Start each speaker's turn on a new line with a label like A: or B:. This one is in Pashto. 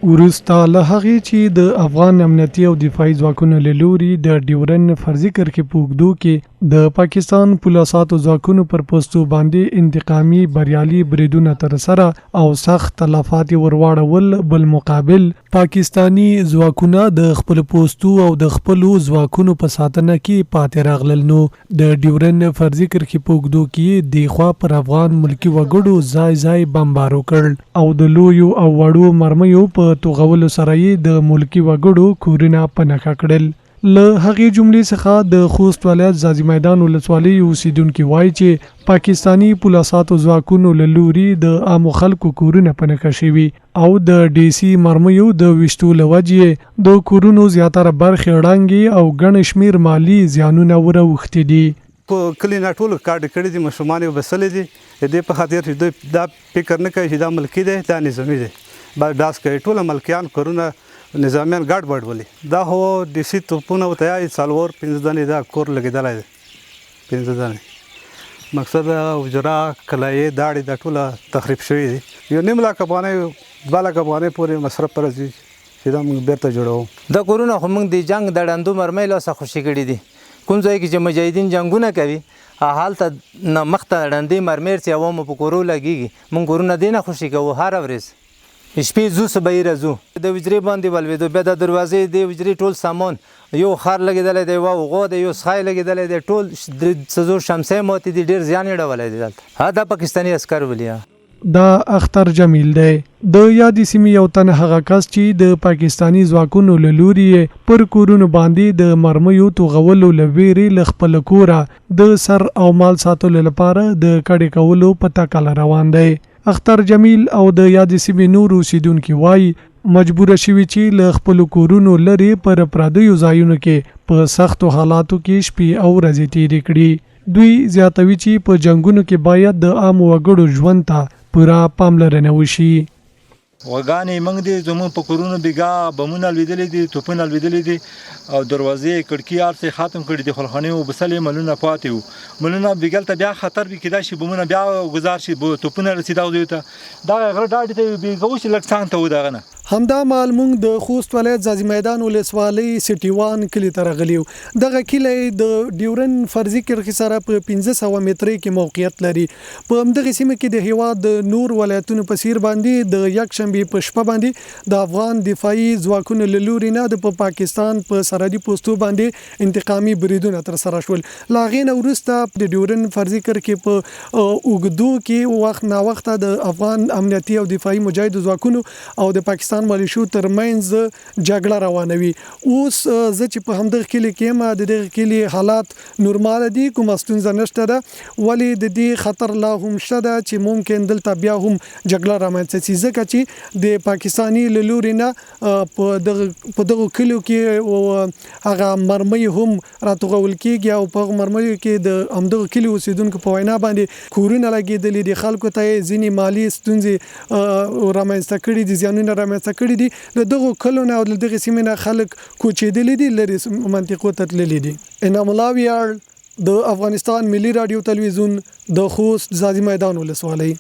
A: وروسته له هغې چې د افغان امنیتي او دفاعي ځواکونو له لوري د ډیورن فرضي کرښې په اوږدو کې د پاکستان پوله ساتو ځواکونو پر پوستو باندې انتقامي بریالي بریدونه ترسره او سخت تلفات یې ورواړول، بالمقابل پاکستاني ځواکونه د خپلو پوستو او د خپلو ځواکونو په ساتنه کې پاتې راغلل نو د ډیورن فرضي کرښې په اوږدو کې یې دېخوا پر افغان ملکي وګړو ځای ځای بمبار وکړ او د لویو او وړو مرمیو په توغولو سره یې د ملکي وګړو کورونه په نښه کړل. له هغې جملې څخه د خوست ولایت ځاځي میدان ولسوالۍ اوسېدونکي وايي چې پاکستاني پوله ساتو ځواکونو له لوري د عامو خلکو کورونه په نښه شوي او د ډیسي مرمیو د ویشتو له وجې یې د کورونو زیاتره برخې ړنګې او ګڼ شمېر مالي زیانونه ور اوښتي دي.
B: کلي نه ټولو کډې کړي دي، ماشومان یې وبسلي دي، د دې په خاطر چې دوی دا فکر نه کوي چې دا ملکي دی دا نظامي دی، بس ډز کوي، ټوله ملکیان کورونه نظامیان ګډ وډ ولي. دا خو ډیسي توپونه ورته یایي، 4-5 دنې دا کور لګېدلی دی، 5 دنې مقصد حجره کلایې داړې دا ټوله تخریب شوي دي. 1.5 لک افغانۍ 2 لک افغانۍ پورې مصرف راځي چې دا موږ بیرته جوړوو.
C: دا کورونه خو موږ د جنګ د ړندو مرمۍ لاسه خوشې کړي دي، کوم ځای کې چې مجاهدین جنګونه کوي هلته نه مخته ړندې مرمۍ ورځي، عوامو په کورو لګېږي، موږ کورونه دې نه خوشې کوو. هره ورځ شپې ځو صبحي راځو، د حجرې باندې ولوېدو، بیا د دروازې د حجرې ټول سامان، یو خر لګېدلی دی، یوه غوا دی، یو سخی لګېدلی دی، ټول 3 شمسۍ ماتې دي، ډېر زیان یې اړولی دی دلته. ها دا پاکستاني عسکر ولي.
A: دا اختر جمیل دی، د یادې سیمې یو تن هغه کس چې د پاکستاني ځواکونو له لوري یې پر کورونو باندې د مرمیو توغولو له ویرې له خپل کوره د سر او مال ساتلو لپاره د کډې کولو په تکل روان دی. اختر جمیل او د یادې سیمې نور اوسېدونکي وايي، مجبور شوي چې له خپلو کورونو لرې پر پردیو ځایونو کې په سختو حالاتو کې شپې او ورځې تېرې کړي. دوی زیاتوي چې په جنګونو کې باید د عامو وګړو ژوند ته پوره پاملرنه وشي.
D: غواګانې موږ دي، زموږ په کورونو بیګا بمونه لوېدلي دي، توپونه لوېدلي دي او دروازې کړکي هر څه ختم کړي دي. خلخانې وبسلې ملونه پاتې وو، ملونه بیګل ته بیا خطر وي، کېدای شي بمونه بیا ګزار شي، توپونه رسي دغه ځای ته، دغه غره ډاډې ته بیګا وشي لږ څنګ ته و دغه نه.
A: همدا مهال موږ د خوست ولایت ځاځي میدان ولسوالۍ سټیوان کلي ته راغلي یو. دغه کلی د ډیورن فرضي کرښې سره په 500 مترۍ کې موقعیت لري. په همدغې سیمه کې د هېواد د نور ولایتونو په څیر باندې د یکشنبې په شپه باندې د افغان دفاعي ځواکونو له لوري نه د په پاکستان په سرحدي پوستو باندې انتقامي بریدونه ترسره شول. له هغې نه وروسته د ډیورن فرضي کرښې په اوږدو کې وخت ناوخته د افغان امنیتي او دفاعي مجاهدو ځواکونو او د پاکستان ملیشو ترمنځ جګړه روانه وي. اوس زه چې په همدغه کلي کې یم، د دغه کلي حالات نورمال دي، کومه ستونزه نشته ده، ولې د دې خطر لا هم شته ده چې ممکن دلته بیا هم جګړه رامنځته شي، ځکه چې د پاکستاني له لوري نه په دغه په دغو کلیو کې هغه مرمۍ هم راتوغول کیږي او په هغو مرمیو کې د همدغو کلي اوسیدونکو په وینا باندې کورونه لګیدلي دي، خلکو ته یې ځینې مالي ستونزې رامنځته کړي دي، زیانونه رامنځته کړي دي. له دغو کلو نه او له دغې سیمې نه خلک کوچېدلي دي، لرې منطقو ته تللي دي. انعام الله ویاړ، د افغانستان ملي راډیو تلویزیون، د خوست ځاځي میدان ولسوالۍ.